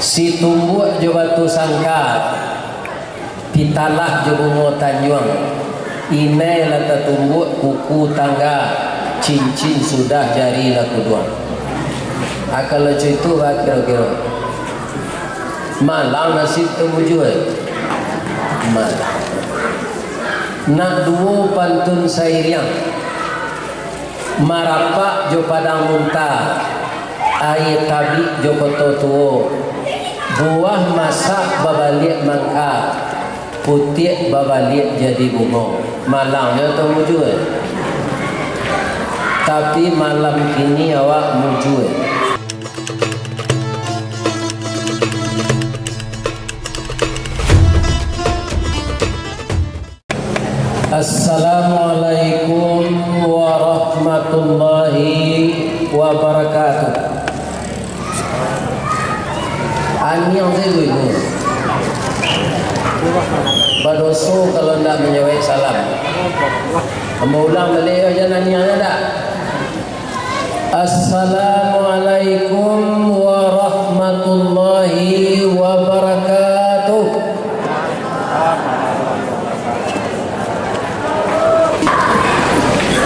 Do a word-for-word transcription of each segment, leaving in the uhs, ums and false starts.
Situmbuak jo batu sangka, pitalah jo bungo tanjuang, inai lah tatumbuak kuku tangga, cincin sudah jari lah kuduang. Ah, kalau caitu, bah, kiro-kiro. Malang nasib tu mujua. Malang. Nak duo pantun sairiang. Marapak jo Padang Muntah, aia tabik jo Koto Tuo, buah masak babaliak mangka, putiak babaliak jadi bungo. Malangnyo tu mujua. Tapi malam kini awak mujua. Assalamualaikum warahmatullahi wabarakatuh. Aniang sajo ibu. Badoso kalau ndak manjawab salam. Ambo ulang baliak yo, jan aniang ndak? Assalamualaikum warahmatullahi wabarakatuh.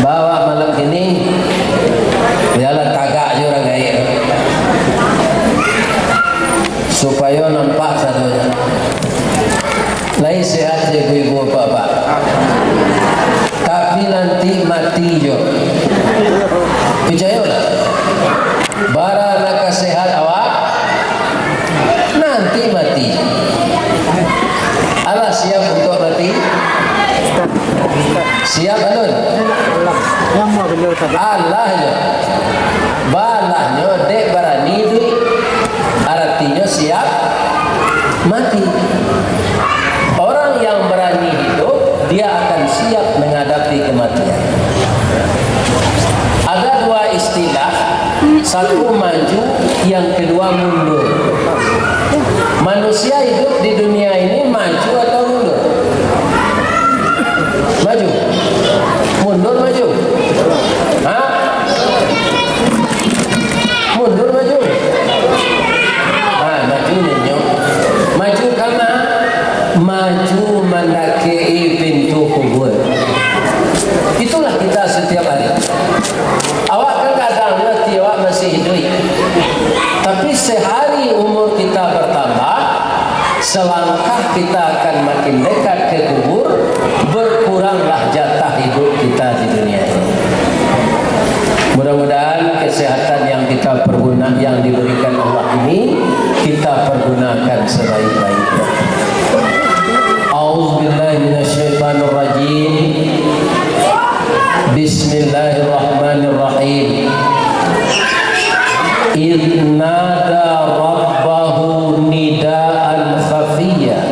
Bah, malam kini, bialah tagak jo urang gaek tu. Supayo nampak sadonyo. Lai sehat ibu-ibu, bapak-bapak. Tapi nanti mati jo. Picayolah. Bara nan ka sehat awak, nanti mati. Alah siap untuak mati? Siap alun? Alah jo. Balahnyo, dek barani iduik, aratinyo siap mati. Orang yang berani hidup, dia akan siap menghadapi kematian. Ada dua istilah, satu maju, yang kedua mundur. Manusia hidup di dunia ini maju atau mundur? Maju. Mundur, maju. Hah? Mundur, maju. Ah, maju nyo. Maju kama? Maju mandakek-i pintu kubur. Itulah kita setiap hari. Awak kan kadang ati awak masih hiduik. Tapi sehari umur kita bertambah, selangkah kita akan makin dekat ke kubur, berkuranglah jatah hidup kita di dunia ini. Mudah-mudahan kesehatan yang kita perguna, yang diberikan Allah ini, kita pergunakan sebaik-baiknya. A'udzubillahi minasyaitonirrajim. Bismillahirrahmanirrahim. Idh nada rabbahu nidaan khafiyya.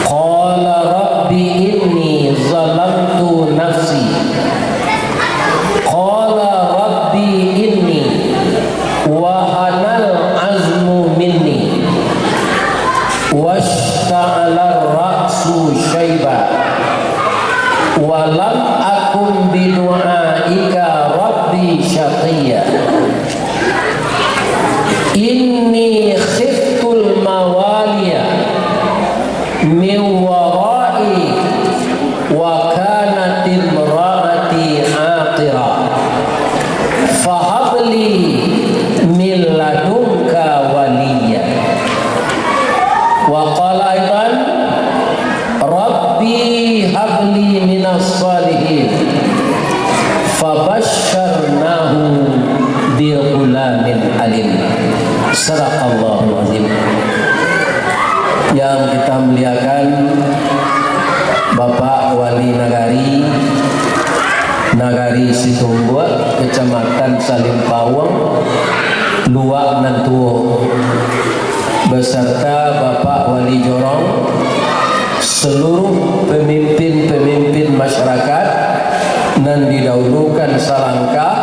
Qala rabbi inni zalamtu nafsi. Qala rabbi inni wahanal azmu minni washta'alar ra'su syaiba. Wa lam akun bidu'aika rabbi syaqiyya. Inni khiftul mawaliya min warai wa kanat imraati aqira. Fahab li min ladunka waliya. Wa qala aidan, Rabbi habli minas salihin. Fabasyarnahu bi ghulamin alim. Sadaqallahul azim. Yang kita muliakan, Bapak Wali Nagari, Nagari Situmbuak, Kecamatan Salimpauang, Luak Nan Tuo, beserta Bapak Wali Jorong, seluruh pemimpin-pemimpin masyarakat, nan didahulukan salangkah,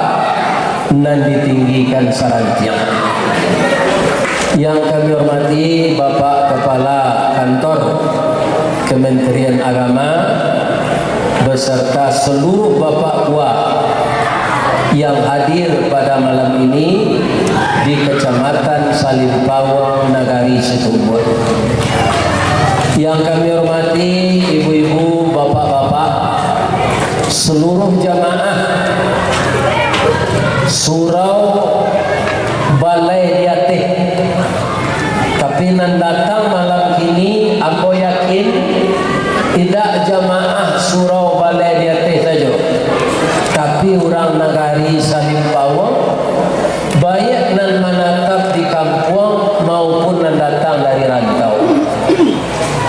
nan ditinggikan sarantiang. Yang kami hormati Bapak Kepala Kantor Kementerian Agama, beserta seluruh bapak buah yang hadir pada malam ini, di Kecamatan Salimpawang, Nagari Situmbuak. Yang kami hormati ibu-ibu, bapak-bapak, seluruh jamaah Surau Balai di Ateh. Tapi nan datang malam kini, ambo yakin, indak jamaah Surau Balai di Ateh sajo, tapi urang Nagari Salimpawang, baiak nan manatap di kampuang maupun nan datang dari rantau.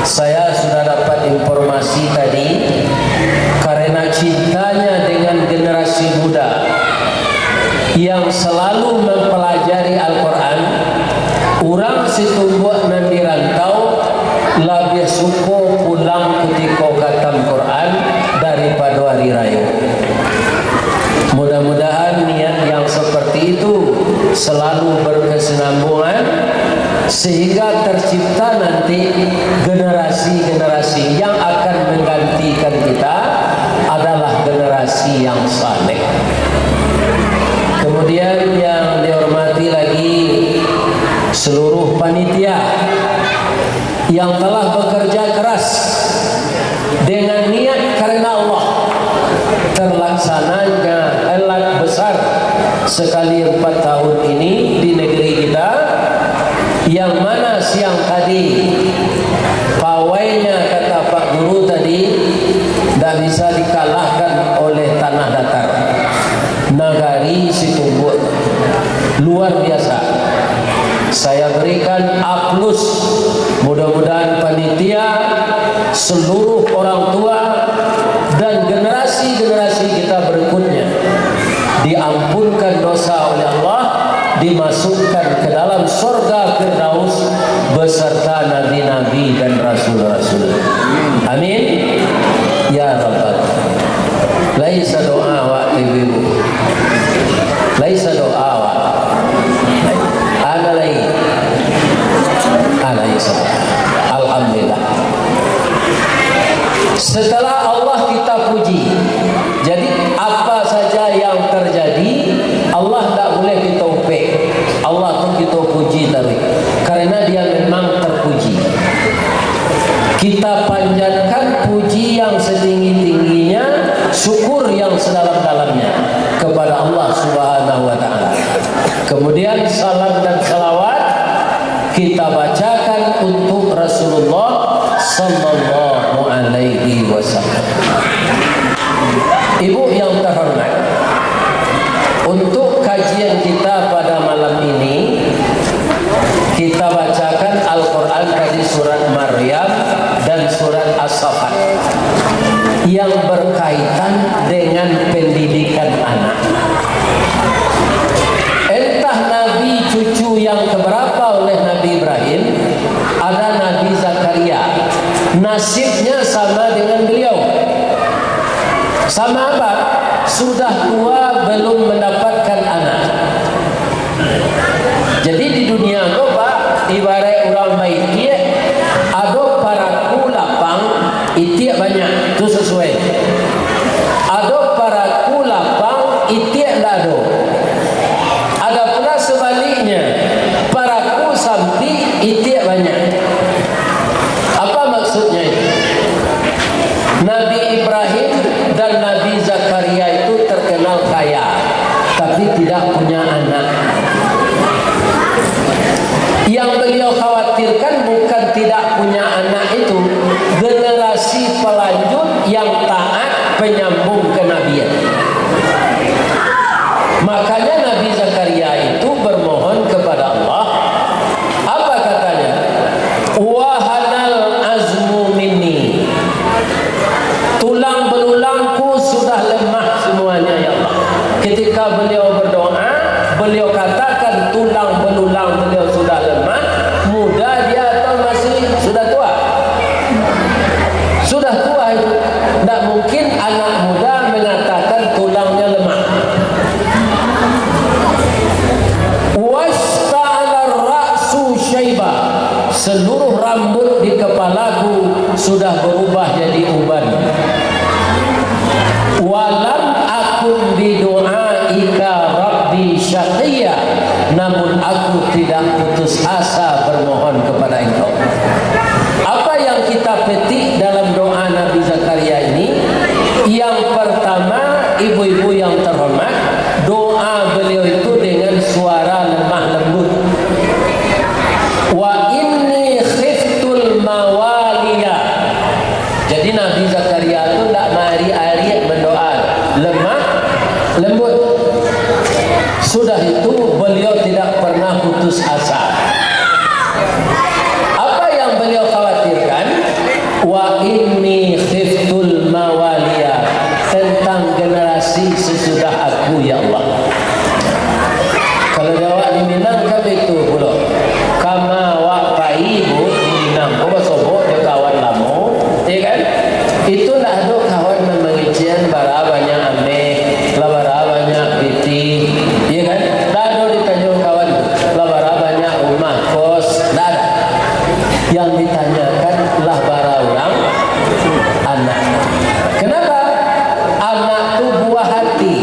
Saya sudah dapat informasi tadi, karena cintanya dengan generasi muda yang selalu mempelajari Al-Quran, urang Situmbuak nan di rantau labiah suko pulang kutiko katam Quran daripado ari rayo. Mudah-mudahan niat yang seperti itu selalu berkesinambungan, sehingga tercipta nanti generasi-generasi yang akan menggantikan kita adalah generasi yang saleh. Kemudian, yang dihormati lagi seluruh panitia yang telah bekerja keras dengan niat karena Allah, terlaksananya elak besar sekali empat tahun ini di negeri kita, yang mana siang tadi pawainya, kata Pak Guru tadi, ndak bisa dikalahkan oleh tanah datar. Nagari Situmbuak luar biasa. Saya berikan A plus. Mudah-mudahan panitia, seluruh orang tua, dan generasi-generasi kita berikutnya diampunkan dosa oleh Allah, dimasukkan ke dalam sorga Firdaus beserta nabi-nabi dan rasul-rasul. Amin. Ya Rabbal. Lai sadoa awak, ibu-ibu? Lai sadoa awak? Lai. Ada lai? Ah, lai sadoa. Alhamdulillah. Setelah Allah kita puji, jadi apa saja yang terjadi, Allah tak boleh kita upek. Allah tu kita puji taruih, karena Dia memang terpuji. Kita panjatkan puji yang setinggi-tingginya, syukur yang sedalam-dalamnya kepada Allah Subhanahu wa Ta'ala. Kemudian, salam dan salawat kita bacakan untuk Rasulullah Sallallahu Alaihi Wasallam. Ibu yang terhormat, untuk kajian kita pada malam ini, kita bacakan Al-Quran dari surat Maryam dan surat As-Saffat yang berkaitan dengan pendidikan anak. Entah nabi cucu yang keberapa oleh Nabi Ibrahim, ada Nabi Zakaria. Nasibnya sama dengan beliau. Sama apa? Sudah tua, belum mendapatkan anak. Jadi, di dunia ko, Pak, ibarat urang baitiak, ado paraku lapang, itiak banyak, tu sesuai. Ado paraku lapang, itiak ndak ado. Ada pula sebaliknya, paraku sampik, itiak banyak. Apa maksudnya itu? Nabi Ibrahim dan Nabi Zakaria itu terkenal kaya, tapi tidak punya anak. Yang beliau khawatirkan bukan tidak punya anak itu, generasi pelanjut yang taat, penyambung kenabian. Makanya Nabi Zakaria itu bermohon kepada Allah, apa katanya? "Wahanal azmu minni." Tulang belulangku sudah lemah semuanya, ya Allah. Ketika beliau berdoa, beliau katakan tulang belulang beliau sudah lemah, muda dia atau masih sudah tua? Sudah tua itu. Ndak mungkin anak muda mengatakan tulangnya lemah. "Washta'ala ra'su syaiba." Seluruh rambut di kepalaku sudah berubah jadi uban. "Walam akun bidu'aika rabbi syaqiyya." Namun tidak putus asa bermohon kepada Engkau. Apa yang kita petik dalam doa Nabi Zakaria ini? Yang pertama, ibu-ibu yang terhormat, doa beliau itu dengan suara lemah lembut. "Wa inni khiftul mawaliya." Jadi Nabi Zakaria tu ndak maariak-ariak mendoa, lemah lembut. Sudah itu beliau tidak pernah putus asa. Apa yang beliau khawatirkan? "Wa inni khiftul mawaliya," tentang generasi sesudah aku, ya Allah. Kalau di awak di Minang kan baitu pulo. Kama awak pai, Bu, di Minang ko basobok jo kawan lamo, ya kan? Itu ndak ado kawan nan mangecekan bara banyak ameh, lah bara banyak pitih, ya kan? Ndak ado ditanyo kawan, lah bara banyak rumah kos, ndak ado. Yang ditanyakan lah bara urang anak. Kenapa? Anak tu buah hati.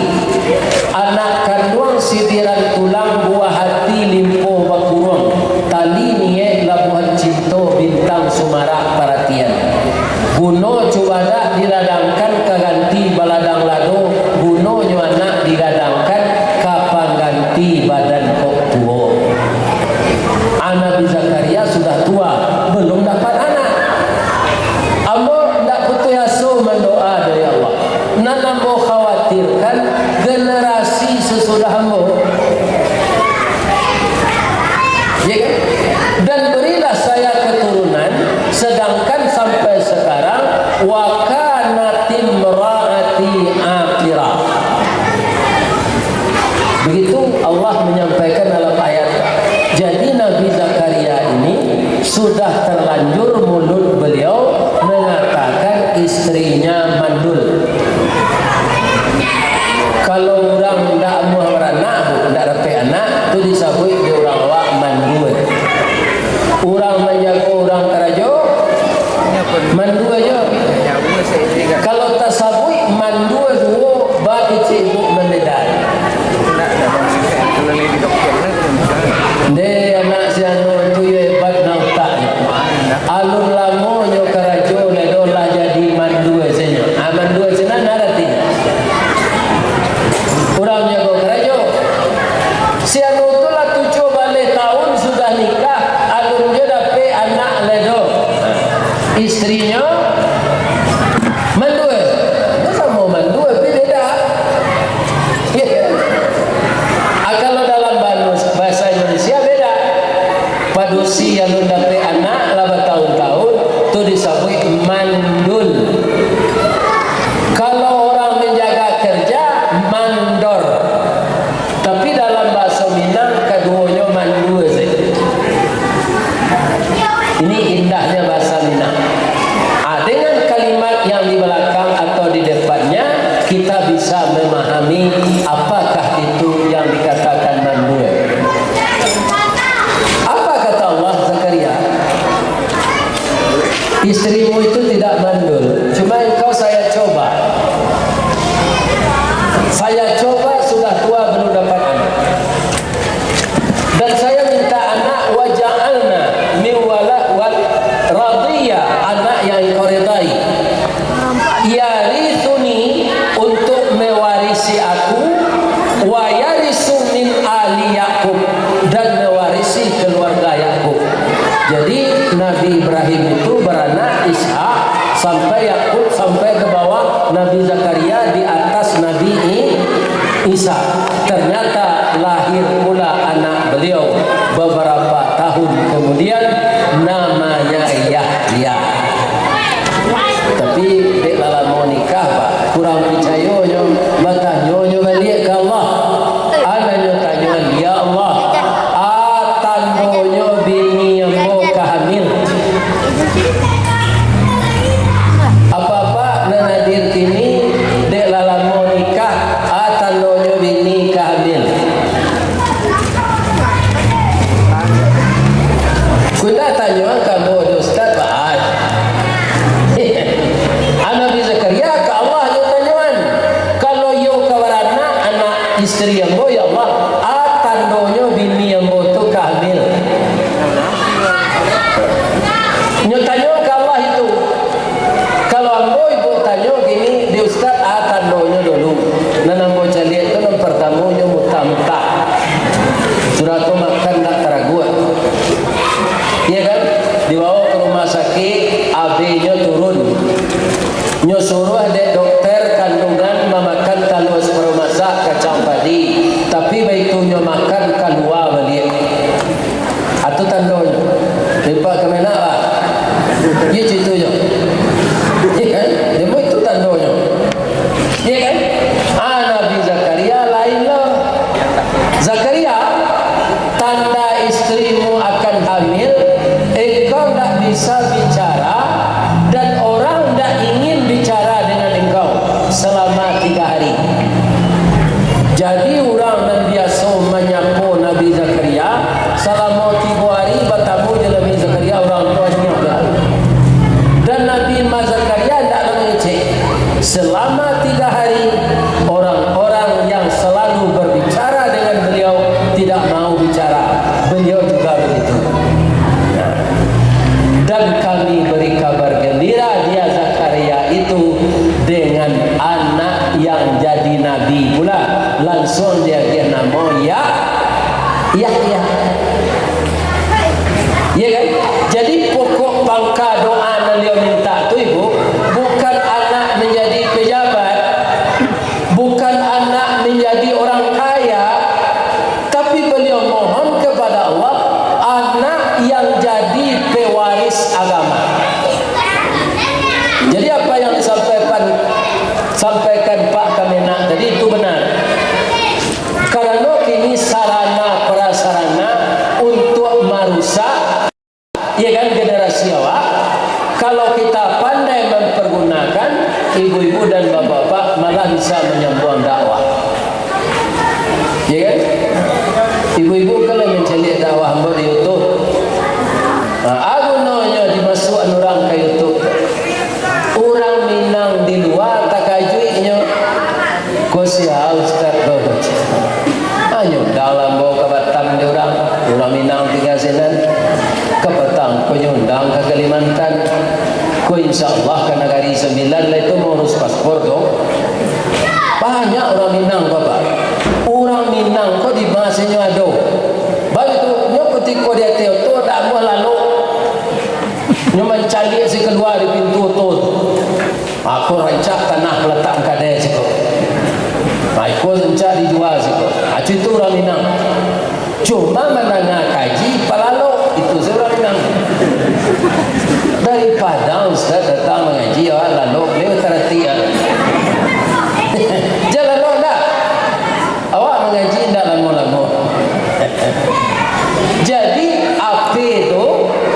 Anak kanduang sidiran tulang, buah hati limpo bakuruang, tali niek labuhan cinto, bintang sumarak paratian. Guno cubadak diladangkan ka ganti baladang lado, gunonyo anak digadangkan ka pangganti badan kok tuo. Nabi Zakaria sudah tua, belum dapat anak. Ambo ndak putuih aso mandoa doh, ya Allah. Nan ambo khawatirkan generasi sesudah ambo. Ya kan? Dan berilah saya keturunan, sedangkan sampai sekarang, wa kanatim raati aqirah. Begitu Allah menyampaikan dalam ayat. Jadi Nabi Zakaria ini sudah terlanjur mulut beliau mengatakan istrinya mandul. Kalau urang ndak amuah baranak, Bu, ndak dapek anak, tu disabuik di urang awak mandul. Urang manjago urang karajo, mandua jo. Kalau tasabuik mandua duo, ba kecek ibuk mandedai. Ndeh, anak si anu tu yo hebat na utaknyo. Alun lamonyo karajo lai doh lah jadi mandua senyo. Ah, mandua sinan aratinyo. Urang jago karajo. Si anu tu lah tujuah baleh taun sudah nikah, alun jo dapek anak lai doh. Istrinyo mandua. Itu samo mandua, tapi beda. Ah, kalau dalam banus-, bahasa Indonesia beda. Padusi alun dapek anak lah bataun-taun, tu disabuik mandul. Kalau urang manjaga kerja, mandor. Tapi dalam bahasa Minang, kaduonyo mandua sajo. Ini indahnya bahasa Minang. Ah, dengan kalimat yang di belakang atau di depannya, kita bisa memahami apakah itu yang dikatakan mandua. Apa kata Allah, Zakaria? Istrimu itu tidak mandul, cuma engkau saya coba. Saya coba sudah tua belum dapat anak. Dan saya minta anak, waja'alna min wala-, wal-, radhiya, anak yang engkau ridai. Yarithuni, untuk mewarisi aku, wa yaritsu min ali Yakub, dan mewarisi keluarga Yakub. Jadi, Nabi Ibrahim itu baranak Ishak, sampai Yakub, sampai ke bawah Nabi Zakaria, di atas Nabi I-, Isa. Ternyata lahir pula anak beliau beberapa tahun kemudian, namanya Yahya. Tapi, dek lah lamo nikah, Pak, kurang picayo nyo, batanyo nyo baliak ka Allah. Ado nyo tanyoan, "Ya Allah, a tandonyo bini ambo ka hamil?" Apak-apak nan hadir kini, dek lah lamo nikah, a tandonyo bini Tu tandonyo. Limpah ka menak lah. Iyo caritonyo. Iyo kan? Demo itu tandonyo. Iyo kan? Ah, Nabi Zakaria lain lo. Zakaria, tanda istrimu akan hamil, engkau ndak bisa bicara, dan orang ndak ingin bicara dengan engkau selama tiga hari. Jadi, urang nan biaso manyapo Nabi Zakaria, salamo tigo ari batamu jo Nabi Zakaria, urang tu anyiang lah. Dan Nabi Zakaria ndak mangecek. Selama tiga hari, orang-orang yang selalu berbicara dengan beliau tidak mau bicara. Beliau juga begitu. Dan kami beri kabar gembira dia, Zakaria itu, dengan anak yang jadi nabi pula. Langsuang diagiah namo Ya-, Yahya. Iya kan? Jadi, pokok pangka doa nan beliau minta tu, Ibu, bukan anak menjadi pejabat, bukan anak menjadi orang kaya, tapi beliau mohon kepada Allah, anak yang jadi pewaris agama. Jadi, apa yang disampaikan, sampaikan Pak Kamenag tadi itu benar. Karano kini sarana prasarana untuk marusak, iya kan, generasi awak, kalau kita pandai mempergunakan, ibu-ibu dan bapak-bapak malah bisa menyambung dakwah. Iya kan? Ibu-ibu kan lah mancaliak dakwah ambo di YouTube. Nah, a gunonyo dimasuakan urang ka YouTube. Urang Minang di lua takajuiknyo. Ko sia ustaz ko? Hanyo undang lah ambo ka Batam di urang. Urang Minang tingga sinan. Kapatang ko nyo undang ka Kalimantan. Ko insya Allah ka Nagari Sambilan lah itu maurus paspor tu. Banyak urang Minang ko, Pak. Urang Minang ko di ma se nyo ado. Baitu, nyo kutiko di ateh oto, dak amuah lalok. Nyo mancaliak se kalua di pintu oto tu. Ako rancak tanah balatakan kadai siko. Nah, iko rancak dijua siko. Ah, itu urang Minang. Cuma mandanga kaji, palalok. Itu se urang Minang. Dari Padang, Ustaz, datang mangaji, awak lalok, baliau taratik, ah. Jan lalok ndak? Awak mangaji indak lamo-lamo. Jadi, api tu,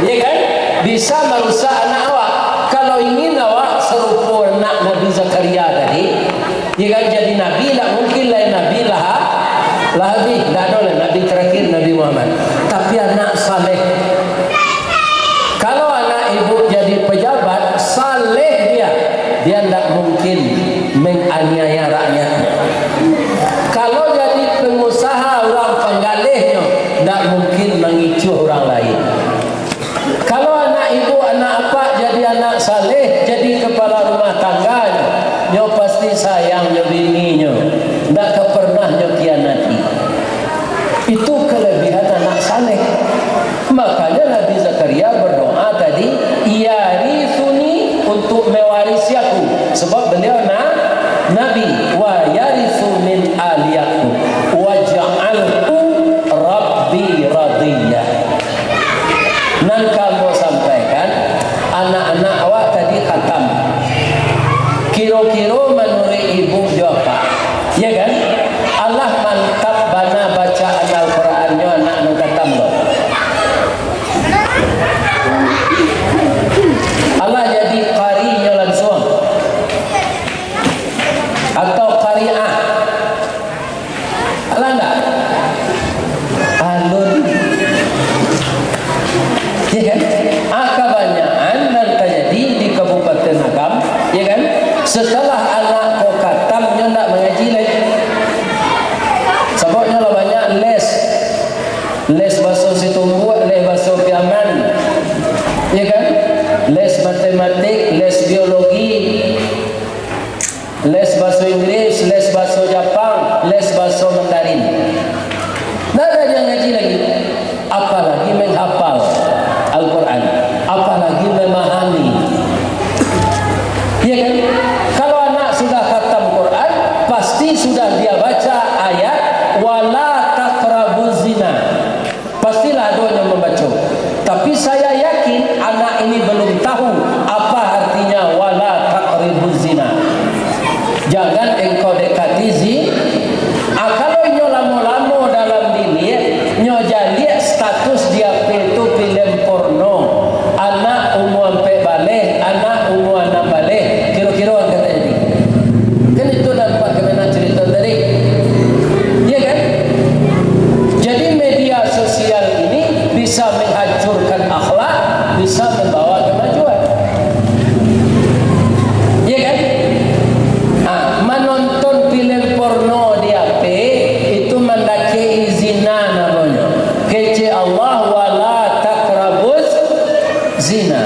ya kan, bisa marusak anak awak. Kalau ingin awak sarupo anak Nabi Zakaria tadi, ya kan, jadi nabi, indak mungkin lai nabi lah, lah habih. Indak ado lah nabi terakhir, Nabi Muhammad. Tapi anak saleh. Kalau anak ibu jadi pejabat, saleh dia, dia ndak mungkin menganiaya rakyatnya. Kalau jadi pengusaha, urang panggalehnyo, ndak mungkin mangicuah urang lain. Kalau anak ibu, anak apak jadi anak saleh, jadi kepala rumah tangganyo, nyo pasti sayang jo bininyo, ndak ka pernah nyo kianati. Itu kelebihan anak saleh. Makanya Nabi Zakaria berdoa tadi, "Yarithuni," untuk mewarisi aku. Sebab beliau na-, nabi. "Wa yarithu min ali Ya'qub. Waj'alhu rabbi radiyya." Nan ka ambo sampaikan, anak-anak awak tadi khatam. Kiro-kiro manuruik ibu jo apak, ya kan? Alah mantap bana bacaan Al-Qurannyo anak nan khatam tu. Tapi saya yakin anak ini belum tahu apa artinya wala taqrabuz zina. Jangan engkau dekati zi-, ah, kalau inyo lamo-lamo dalam bilik, nyo jaliak status di H P tu filem porno, anak umua ampek baleh, anak umua anam baleh, kiro-kiro angka tajadi. Kan itu nampak ka mano carito tadi. Iya kan? Jadi media sosial ini bisa menghancurkan akhlak, bisa membawa kemajuan. Iya kan? Ah, manonton filem porno di H P itu mandakek-i zina namonyo. Kecek Allah, "Wala taqrabuz zina."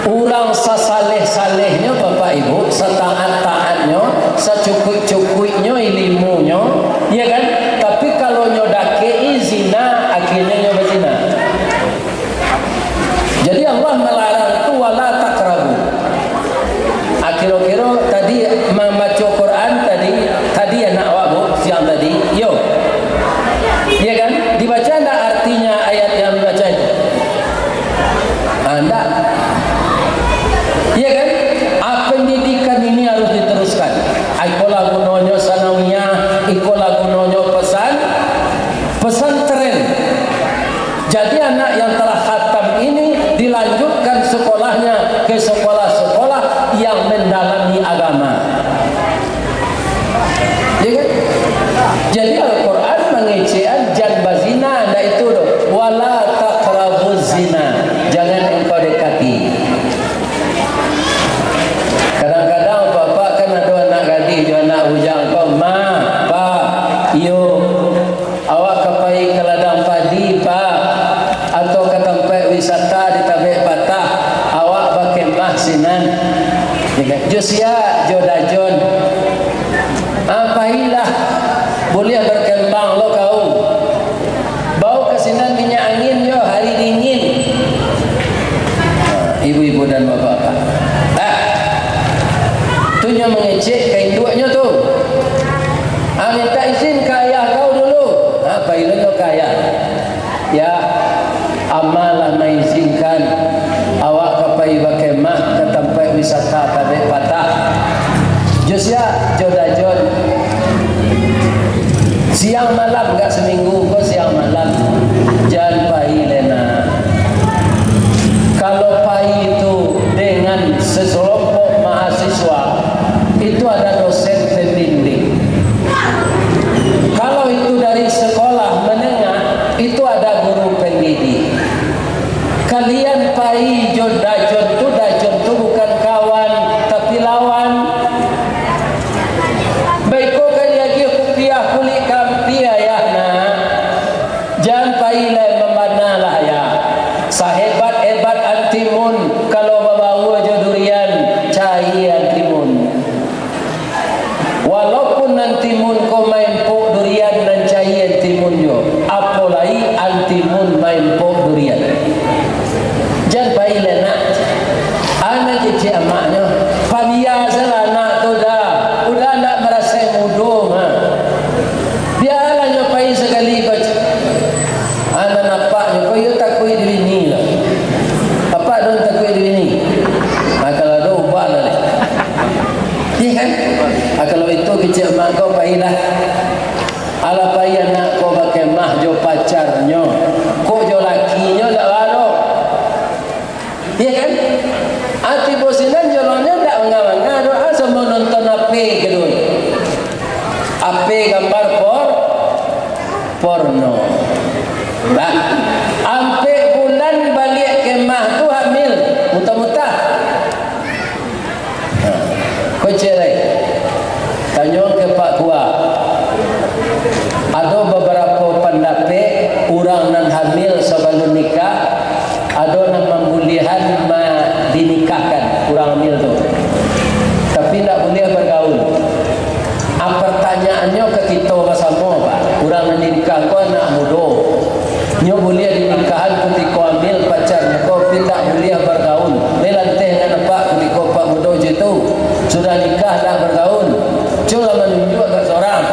Urang sasaleh-salehnyo, Bapak Ibu, sataat-taatnyo, sacukuik-cukuiknyo ilimunyo, iya kan? Tapi kalau nyo dakek-i zina, akhirnyo nyo bazina. Jadi Allah malarang tu, "Wala taqrabu." Ah, kiro-kiro tadi mambaco Quran tadi, tadi anak awak, Bu, siang tadi, yo. Iya kan? Dibaca ndak artinya ayat yang dibaca itu? Ah, ndak. Iya kan? Ah, pendidikan ini harus diteruskan. Ah, ikolah gunonyo sanawiyah, ikolah gunonyo pesan, pesantren. Jadi anak yang telah khatam ini dilanjutkan sekolahnya ke sekolah-sekolah yang mendalami agama. Ya kan? Jadi Al-Quran mangecekan jan bazina, ndak itu doh. "Wala taqrabuz zina." Jangan engkau dekati. Kadang-kadang bapak kan ado anak gadih jo anak bujang ko, "Ma, Pa, iyo, awak ka pai ka ladang padi, Pa, atau ka tampek wisata di Tabek Patah, awak bakemah sinan." Ya kan? "Jo sia?" "Jo Dajon." "Ah, pailah, buliah bakembang lo kau. Bao ka sinan minyak angin yo, hari dingin." Ibu-ibu dan bapak-bapak. Ah, tu nyo mangecek ka induaknyo tu. Ah, minta izin ka ayah kau dulu. Ah, pailah lo ka ayah. Ya, Ama lah maizinkan awak ka pai bakemah ka tampek wisata Tabek Patah. Jo sia? Jo Dajon. Siang malam, gak saminggu ko siang malam. Jan pai lai nak. Kalau pai tu dengan sekelompok mahasiswa, itu ada dosen pembimbing. Kalau itu dari sekolah menengah, itu ada guru pendidik. Kalian pai jo Dajon tu, Dajon tu bukan kawan, tapi lawan. Baiko ka diagiah kupiah kulik kampia, ayah nak. Jan pai lai mambana lah, ayah. Sahebat-hebat antimun, kalau babaua jo durian, cayia antimun. Walaupun antimun ko maimpok durian, nan cayia antimun juo, apo lai antimun maimpok durian. Jan pai lai nak. Anak kecek amaknyo, pabia salah anak tu dah, udah ndak marasai mudo mah. Bialah nyo pai sakali ko. Anak apaknyo ko iyo takuik dibini lah. Apak don takuik dibini. Ah, kalau ado ubah lah deh. Iya kan? Ah, kalau itu kecek amak ko pailah. Alah pai anak ko bakemah jo pacarnyo. Kok jo lakinyo ndak baa doh. Iya kan? Ah, tibo sinan jalonyo ndak manga-manga doh, ah, samo nonton H P keduo. H P gambar por-, porno. Nah, ampek bulan baliak kemah tu hamil, mutah-mutah. Nah, kecek lai. Tanyo ka Pak Kua. Ado babarapo pandapek urang nan hamil sabalun nikah, ado nan mambuliahan ma-, dinikahkan urang hamil tu. Tapi ndak buliah bagaul. Ah, partanyaannyo ka kito basamo, Pak. Urang nan dinikah ko anak mudo. Nyo buliah dinikahan kutiko hamil pacarnyo ko, tapi ndak buliah bagaul. Lai lanteh ngana, Pak, kutiko Pak mudo jo itu. Sudah nikah ndak bagaul. Cubolah manunjuak ka surang.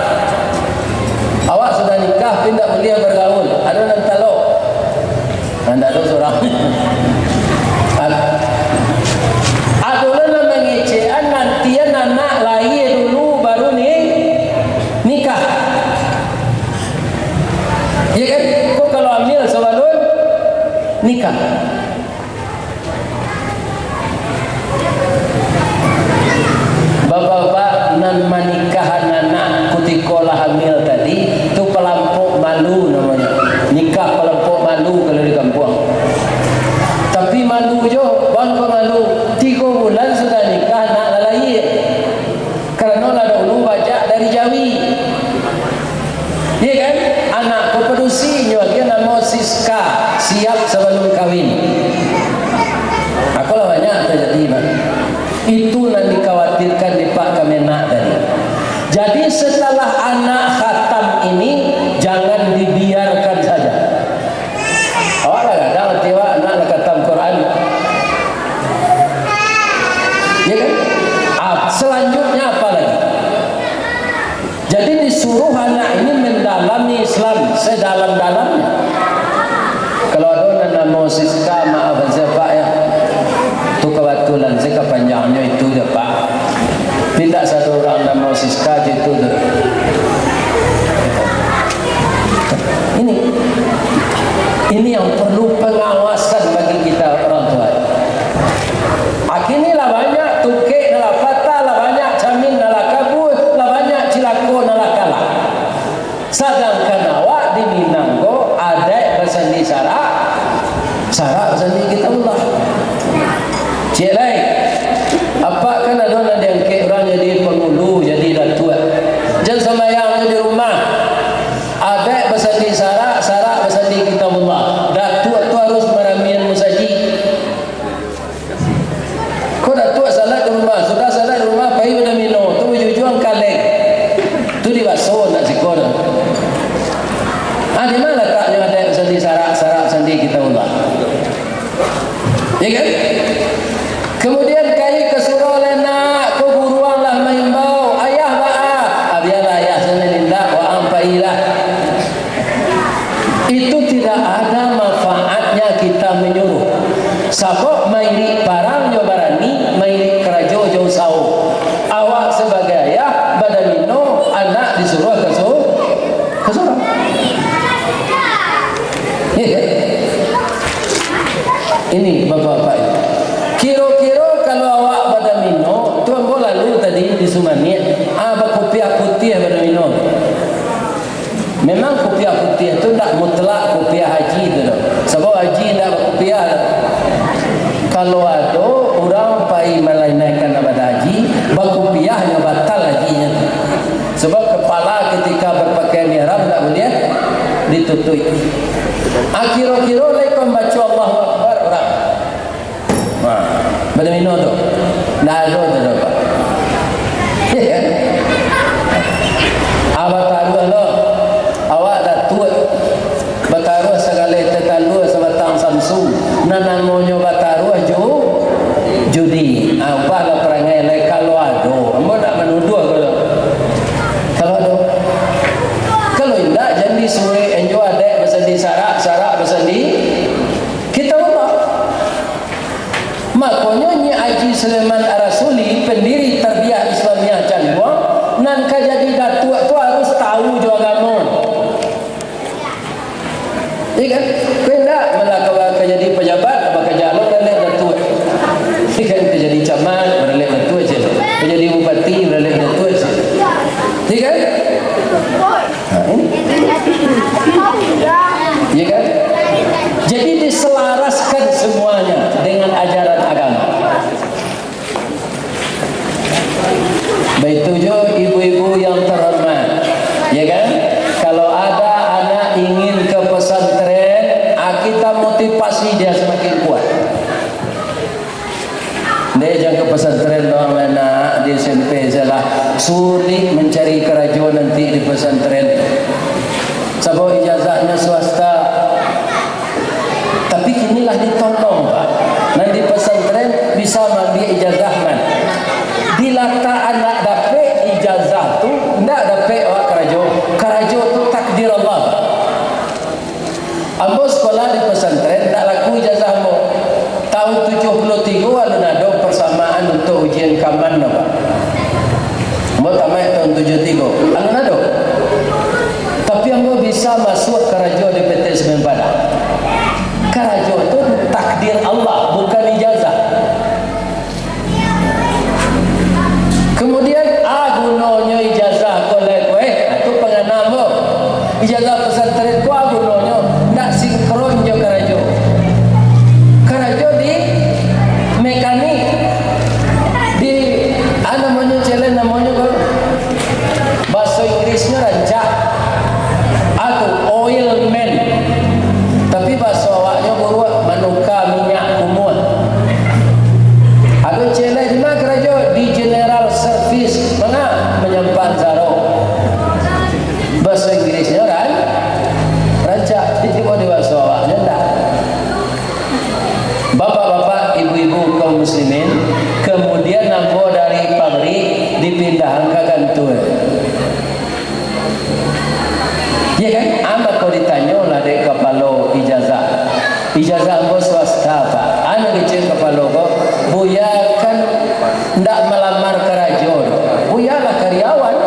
Awak sudah nikah, tapi ndak buliah bagaul. Ado nan talok. Ndak ado surang. Ad-, ado lah nan mangecekan, nantian anak lahia dulu baru ni-, nikah. Iyo kan? Ko kalau hamil sabalun nikah. Bapak-bapak nan manikahan anak kutiko lah hamil tadi, tu palampok malu namonyo. Nikah palampok malu kalau di kampuang. Tapi malu jo, bang, ko malu. Tigo bulan sudah nikah, anak lah lahia. Karano lah dahulu bajak dari jawi. Iyo kan? Anak ko padusi, nyo agiah namo Siska, siap sabalun kawin. Ako lah banyak tajadi, Pak. Itu nan dikhawatirkan di Pak Kamenag tadi. Jadi, setelah anak khatam ini, jangan dibiarkan saja. Awak lah gadang ati awak, anak lah khatam Quran. Ya kan? Ah, selanjutnya apa lagi? Jadi disuruh anak ini mendalami Islam sedalam-dalamnya. Kalau ado nan namo Siska, maaf sajo Pak ya. Tu kabatulan sajo kapanjangnyo itu sajo Pak. Indak satu urang namo Siska itu tu. Ini, ini yang perlu pengawasan bagi kita orang tua. Kini lah banyak tungkek nan lah patah, lah banyak camin nan lah kabuih, lah banyak cilako nan lah kalah. Sadangkan awak di Minang ko, adaik basandi sarak, sarak basandi Kitabullah. Ciek lai, apak kan ado nan diangkek urang jadi pangulu, jadi datuak. Jan sumbayang jo di rumah. Adaik basandi sarak, sarak basandi Kitabullah. Datuak tu harus maramian musajik. Ko datuak salat di rumah, sudah salat di rumah, pai badomino, tu bajujuang kaleng. Tu dibaso ndak siko tu. Ah, di ma lataknyo adaik basandi sarak, sarak basandi Kitabullah? Ya kan? Kemudian pai ka surau lai nak, ko guruang lah maimbau, "Ayah baa?" Ah, bialah ayah sanan indak, waang pailah. Itu tidak ada manfaatnya kita menyuruh. Sabab mairik parang jo barani, mairik karajo jo usaho. Awak sabagai ayah, badomino, anak disuruah ka su-, ka surau. Iya kan? Ini bapak-bapak ini. Kiro-kiro kalau awak badomino, tu ambo lalu tadi di Sumanik, ah, bakupiah putiah badomino. Memang kupiah putiah tu ndak mutlak kupiah haji tu doh. Sabab haji ndak bakupiah doh. Kalau ado urang pai malanaikan ibadah haji, bakupiahnyo batal hajinyo tu. Sabab kapalo ketika bapakaian ihram ndak buliah ditutuik. Ah, kiro-kiro lai pambaco Allahu Akbar urang. Ha, badomino tu. Ndak ado tu doh, Pak. Ah, bataruah lo. Awak datuak. Bataruah sagaleh tatalua sabatang samsu. Nan namonyo bataruah ju-, judi. Ah, ubahlah parangai lai kalau ado. Ambo ndak manuduah ko. Kalau ado. Kalau indak, jan disuruik enjo adaik basandi sarak, sarak basandi Kitabullah. Makonyo Nyiak Haji Sulaiman Ar-Rasuli, pendiri Tarbiyah Islamiyah Canduang, nan ka jadi datuak tu harus tahu jo agamo. Iya kan? Kok indak, malah kalau ka jadi pejabat, bakaja lo baralek datuak. Iya kan? Ka jadi camat, baralek datuak se. Ka jadi bupati, baralek datuak se. Iya kan? Ha, ini. Ya kan? Jadi diselaraskan semuanya dengan ajaran agama. Baitu jo ibu-ibu yang terhormat, ya kan? Kalau ada anak ingin ke pesantren, ah, kita motivasi dia semakin kuat. Ndeh, jan ka pesantren doang lah nak, di S M P sajolah. Sulik mancari karajo nanti di pesantren. Sabab ijazahnyo swasta. Tapi kini lah ditolong, Pak. Nan di pesantren bisa maambiak ijazah, man. Dilatak anak dapek ijazah tu, ndak dapek awak karajo. Karajo tu takdir Allah, Pak. Ambo sekolah di pesantren, ndak laku ijazah ambo. Tahun tujuh puluh tigo alun ado persamaan untuk ujian kaman, Pak. Ambo tamaik tahun tujuh tigo, alun ado. Tapi ambo bisa masuak karajo di P T Semen Padang. Karajo tu takdir Allah, bukan ijazah. Kemudian, a gunonyo ijazah ko lai ko, eh, itu pangana ambo. Ijazah pesantren ko a gunonyo, ndak sinkron jo karajo. Karajo di mekanik, di, a namonyo, cek lai namonyo ko, bahaso Inggrisnyo rancak. Atu, oil man. Tapi bahaso awaknyo buruak, manuka minyak kumuah. Ado cek lai, di ma karajo? Di general service. Manga? Manyampan saro. Bahaso Inggrisnyo ran-, rancak. Tapi cuma di bahaso awaknyo ndak. Bapak-bapak, ibu-ibu, kaum muslimin, kemudian ambo dari pabrik dipindahan ka kantua. Ya kan? A mako ditanyolah dek kapalo ijazah. Ijazah ambo swasta, Pak. A nan kecek kapalo ko, Buya kan ndak malamar karajo doh. Buya lah karyawan.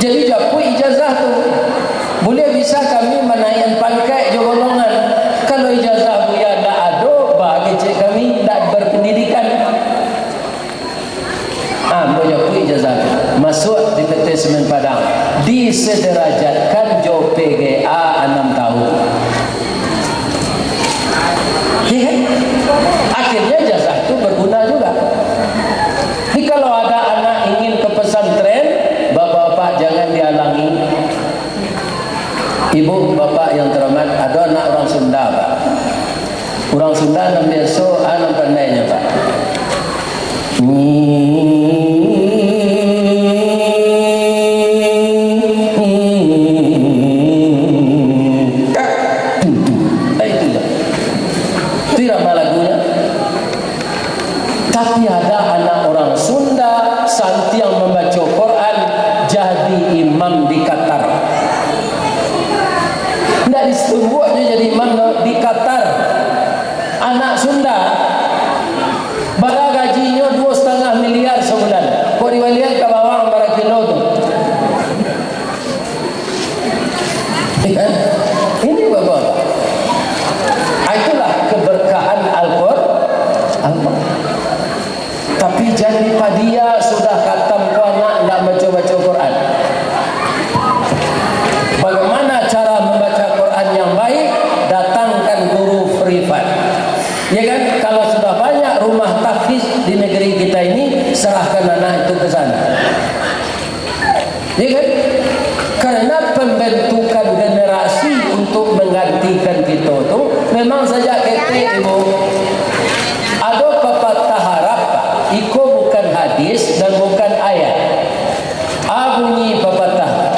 Jadi japuik ijazah tu. Buliah bisa kami manaiakan pangkaik jo golongan. Kalau ijazah Buya ndak ado, ba kecek kami ndak berpendidikan. Ah, ambo japuik ijazah tu. Masuak di P T Semen Padang. Disedarajatkan jo P G A anam tahun. Iya kan? Akhirnya ijazah tu berguna juga. Jadi kalau ada anak ingin ke pesantren, bapak-bapak jangan dihalangi. Ibu, bapak yang terhormat, ado anak urang Sunda, Pak. Urang Sunda nan biaso, a nan pandainyo, Pak. Itu, itu. Itu irama lagunyo. Tapi ada anak orang Sunda, santiang mambaco Quran, jadi imam di Qatar. Ndak ditumbuak nyo jadi imam, no, di Qatar. Anak Sunda, bara gajinyo? Duo satangah miliar sabulan. Kok dibalian ka bawang bara kilo tu? Ya kan? Ini bapak. Ah, itulah keberkahan Al-Qur-, Al-Qur'an. Tapi jadi padia sudah khatam ko anak ndak baco-baco Quran. Bagaimana cara membaca Quran yang baik? Datangkan guru privat. Ya kan? Kalau sudah banyak rumah tahfiz di negeri kita ini, serahkan anak itu ke sana. Ya kan? Karena pembentukan generasi untuk menggantikan kito tu memang sajak ketek, Ibu. Ado papatah Arab, iko bukan hadis dan bukan ayat. A bunyi papatah,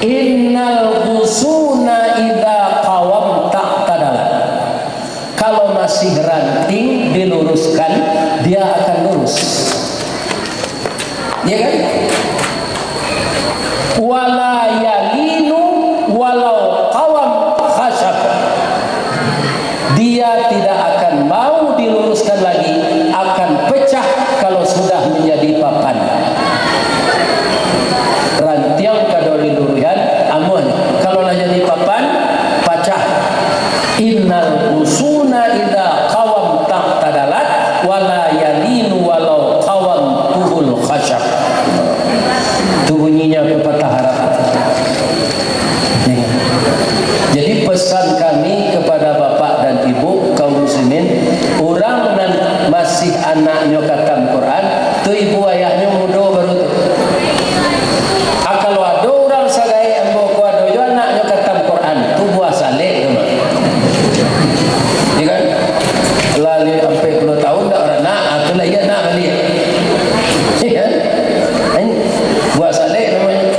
"Innal ghusuna idza qawamta i'tadalat." Kalau masih ranting diluruskan, dia akan lurus. Ya kan? "Wala yalinu walau qawam khasyab." Dia tidak akan mau diluruskan lagi, akan pecah kalau sudah menjadi papan. Rantiang ka diluruskan, amuahnyo. Kalau lah jadi papan, pacah. "Innal ghusuna idza qawamta i'tadalat, wala yalinu walau qawamtuhul khasyab." Tu bunyinya papatah Arab. Jadi, pesan kami kepada bapak dan ibu, kaum muslimin, urang nan masih anaknyo khatam Quran, tu ibu ayahnyo mudo baru tu. Ah, kalau ado urang sagaek ambo ko ado jo anaknyo khatam Quran, tu buah salek tu, Mak. Ya kan? Lah ampek puluah tahun ndak baranak, ah, tu lah iyo anak baliak. Ya kan? Ini buah salek namonyo.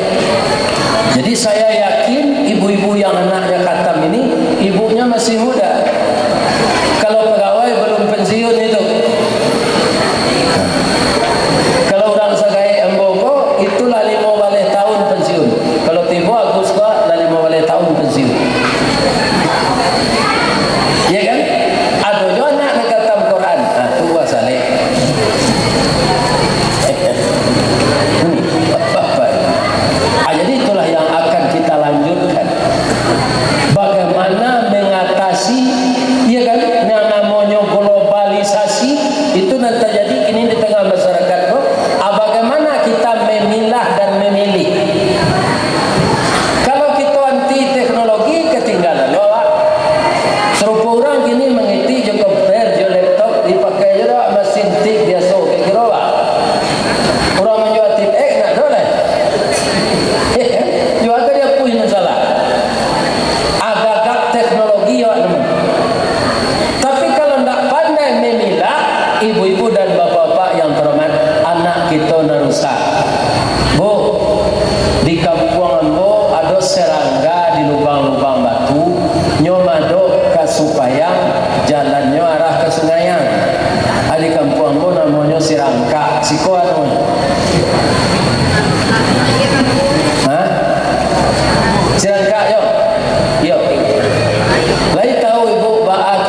Jadi, saya yakin ibu-ibu yang anaknya khatam ini, ibunya masih muda.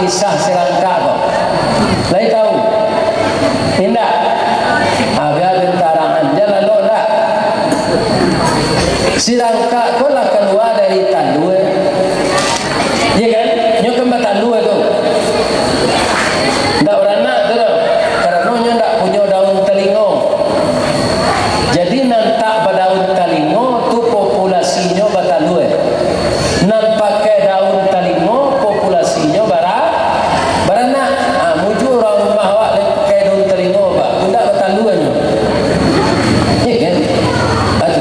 Kisah sirangkak ko. Lai tahu? Indak? Agak bentarangan. Jan lalok ndak? Sirangkak ko lah kalua dari talua. Iya kan? Nyo kan batalua tu. Ndak baranak tu doh. Karano nyo ndak punyo daun talingo. Jadi, nan tak badaun talingo tu populasinyo batalua. Nan pakai daun talingo populasinyo bara-, baranak. Ah, mujua urang rumah awak lai pakai daun talingo, Pak. Indak batalua nyo. Iya kan? Ah, tu.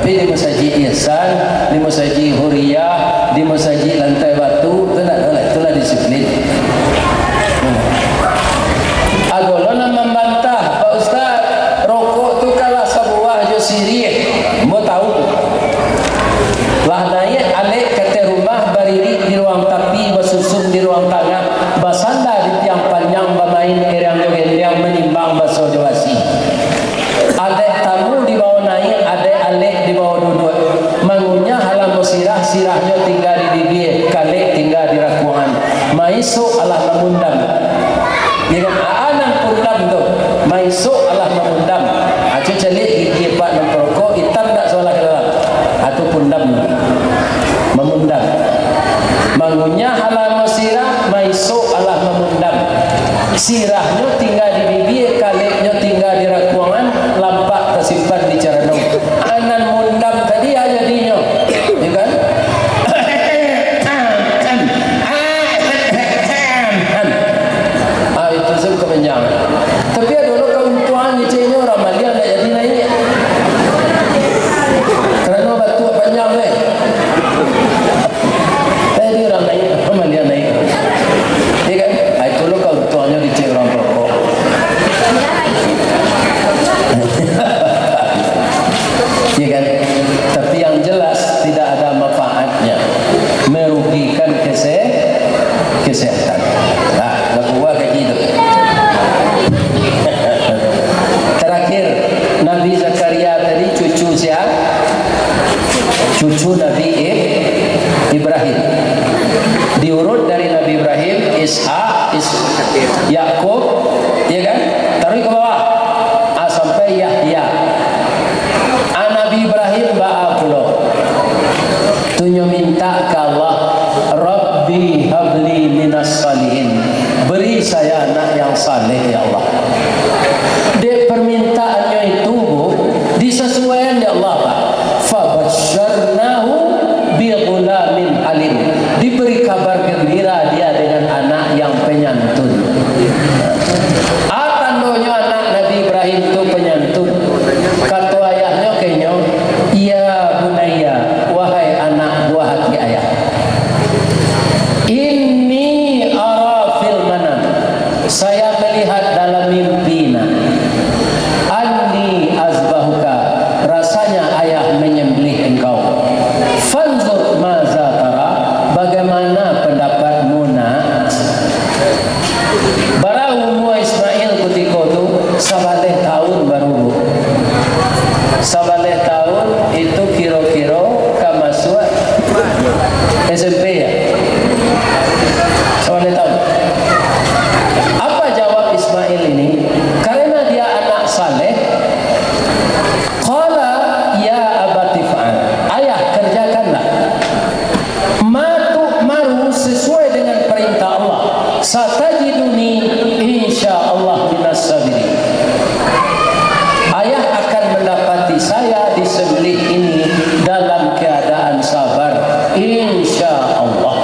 Tapi di Masajik Ihsan, di Masajik Huriyah, di Masajik Lantai Batu, tu ndak ado lah, itulah disiplin. Hmm. Ado lo nan mambantah, "Pak Ustaz, rokok tu kalah sabuah jo siriah." Ambo tahu. Lah naiak alek ka ateh rumah, baririk di ruang tapi, basusun di ruang tangah, basanda di tiang panjang, bamain eriang jo gendiang, manimbang baso jo basi. Adek tamu dibawa naiak, adek alek dibawa duduak. Mangunyah alah basirah, sirahnyo tingga di bibia, kalek tingga di rakuangan. Maisok alah mamundam. Ya kan? Aa nan pundam tu, maisok alah mamundam. Acu caliak gigi apak nan parokok, itam tak sabalah ka dalam? Atu pundam. Mamundam. Mangunyah alah basirah, maisok alah mamundam. Sirahnyo tingga di bibia, kaleknyo tingga di rakuangan, lampak tasimpan di carano. Aa nan mundam tadi, aa jadinyo. Ya kan? Ah, itu sajo kapanjangan. Tapi ado lo kauntuangan keceknyo, urang baliak ndak jadi naiak. Karano batuak panjang, eh. Jadi urang naiak, urang baliak naiak. Ya kan? Ah, itu lo kauntuangannyo kecek urang parokok. Ya kan? Tapi yang jelas, tidak ada manfaatnya. Merugikan kese-, kesehatan. Nah, lagu gua kayak gitu. Terakhir, Nabi Zakaria tadi cucu siapa? Cucu Nabi I-, Ibrahim. Diurut dari Nabi Ibrahim, Ishak, Is-, Yakub, ya kan? Taruih ka bawah. Ah, sampai Yahya. Ah, Nabi Ibrahim baa pulo? Tu nyo mintak ka Allah, "Rabbi habli minas salihin." Beri saya anak yang saleh, ya Allah. Dek permintaannyo itu, Bu, disasuaian dek Allah, Pak. "Fabasyarnahu bi ghulamin halim." Diberi kabar gembira dia dengan anak yang penyantun. Ah, tandonyo anak Nabi Ibrahim tu penyantun. Kato ayahnyo ka inyo, "Ya bunayya, wahai anak buah hati ayah. Inni ara fil manam, saya melihat dalam mimpi, nak. Anni azbahuka, rasanya ayah menyembelih engkau. Fanzur maza tara, bagaimana pendapatmu, nak?" Bara umua Ismail kutiko tu? Sabaleh taun baru, Bu. Sabaleh taun itu kiro-kiro ka masuak S M P, ya? Sabaleh taun. Apa jawab Ismail ini? Karena dia anak saleh, qala, "Ya abati fa'al." Ayah, kerjakanlah. "Ma tu'maru," sesuai dengan perintah Allah. "Satajiduni insyaallah minas sabirin." Ayah akan mendapati saya disembelih ini dalam keadaan sabar, insyaallah.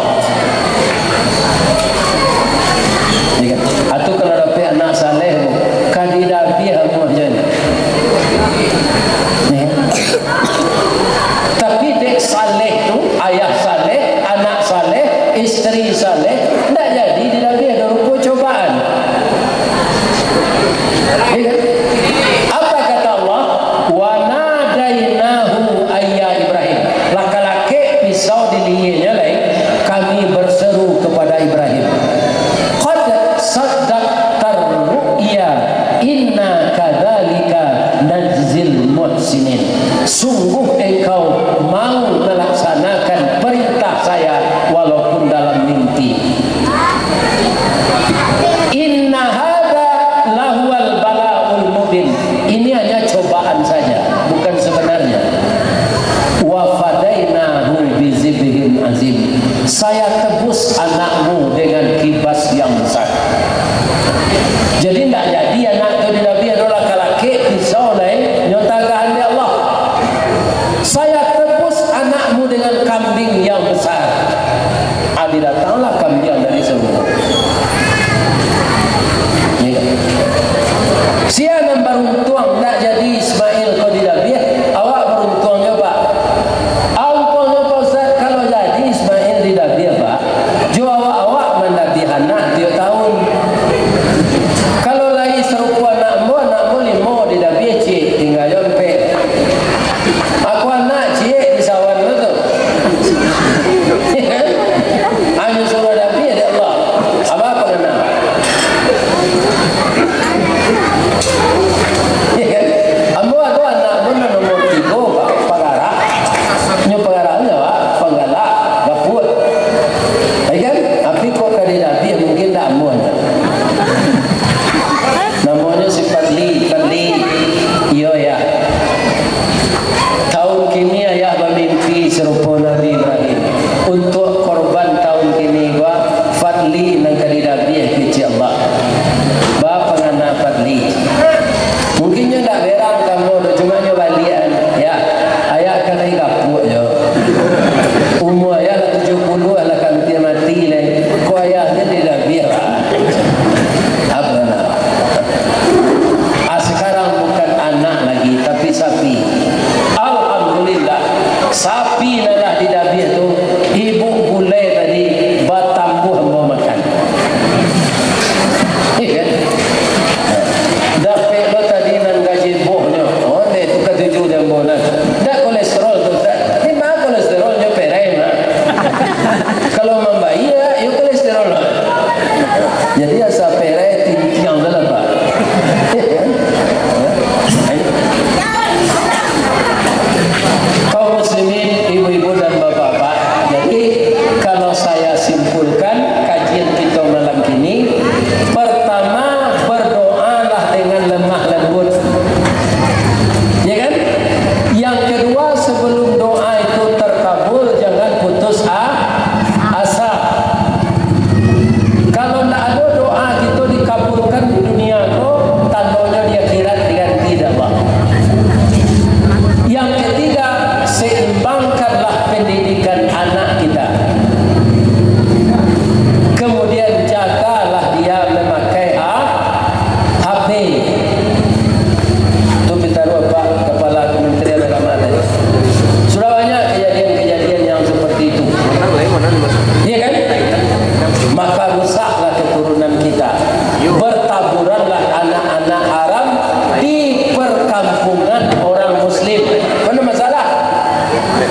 Ya kan? Atu kalau dapek anak saleh, Bu, ka didabiah amuah jan. Ya. Tapi dek saleh tu, ayah saleh, anak saleh, isteri saleh, ndak jadi didabiah do rupo cobaan. Ya kan? Apa kata Allah? "Wa nadainahu ayya Ibrahim." Lah kalakek pisau di lilinyo lai, kami berseru kepada Ibrahim. "Qad saddaqtar ru'ya, inna kadzalika najzil muhsinin." Sungguh engkau mau melaksanakan perintah saya walaupun dalam mimpi. "Inna hadza lahuwal bala'ul mubin." Ini hanya cobaan saja, bukan sebenarnya. "Wa fadainahu bizibhin azim." Saya tebus anakmu dengan kibas yang besar. Jadi, ndak jadi anak tu didabiah, ado lah kalakek pisau lai, nyo tagahan dek Allah. sapi. Alhamdulillah, sapi nan lah didabiah tu, ibu gulai tadi batambuah ambo makan. Iya kan? Dapek lo tadi nan gaji bohnyo. Oh, deh, tu katuju dek ambo nah. Ndak kolesterol tu, tak? Ni mah kolesterolnyo perai mah. Kalau mambayia, yo kolesterol. Jadi asa perai tintiang tu lah, Pak. Kaum muslimin, ibu-ibu dan bapak-bapak, jadi kalau saya simpulkan kajian kita malam ini, pertama, berdoalah dengan lemah lembut. Ya kan? Yang kedua, sebelum doa itu terkabul, jangan putus a-, asa. Kalau ndak ado doa kito dikabulkan di dunia ko, tandonyo di akhirat diganti dek Allah. Yang ketiga, seimbangkanlah pendidikan anak kita. Kemudian jagalah dia memakai ha-, H P. Tu pitaruah Pak Kepala Kementerian Agama tadi. Sudah banyak kejadian-kejadian yang seperti itu. Iya kan? Maka rusaklah keturunan kita. Bertaburanlah anak-anak haram di perkampungan orang muslim. Mana masalah?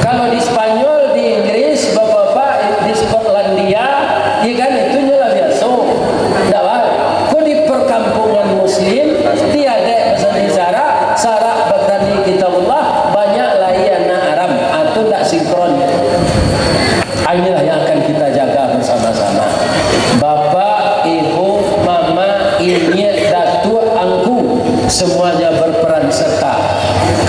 Kalau di Spanyol, di Inggris, bapak-bapak, di Skotlandia, iya kan, itu nyo lah biaso. Ndak lah. Ko di perkampungan muslim, di adaik basandi syarak, syarak basandi kitabullah, banyak lai anak haram. Ah, tu ndak sinkron. Ah, inilah yang akan kita jaga bersama-sama. Bapak, ibu, mama, inyiak, datuak, angku, semuanya berperan serta.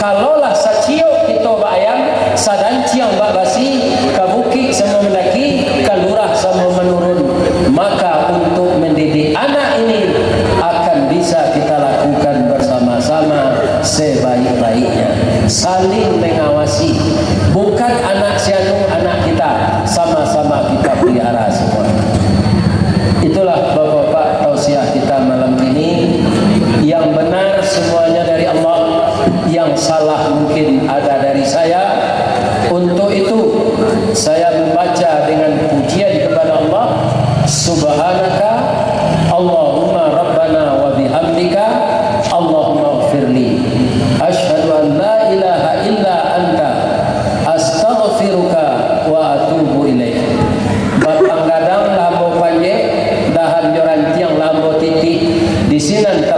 Kalaulah saciok kito baayam, sadanciang bak basi, ka bukik samo mandaki, ka lurah samo manurun, maka untuk mendidik anak ini akan bisa kita lakukan bersama-sama sebaik-baiknya. Saling mengawasi. Bukan anak si anu, anak kita. Sama-sama kita pelihara semua. Itulah, Bapak-bapak, tausiah kita malam ini. Yang benar semuanya dari Allah, yang salah mungkin ada dari saya. Untuk itu, saya membaca dengan pujian kepada Allah, Subhanaka Allahumma Rabbana wa bihamdika, Allahumma ighfirli. Asyhadu an la ilaha illa anta, astaghfiruka wa atubu ilaik. Batang gadang lah ambo panjek, dahan jo rantiang lah ambo titik. Di sinan ka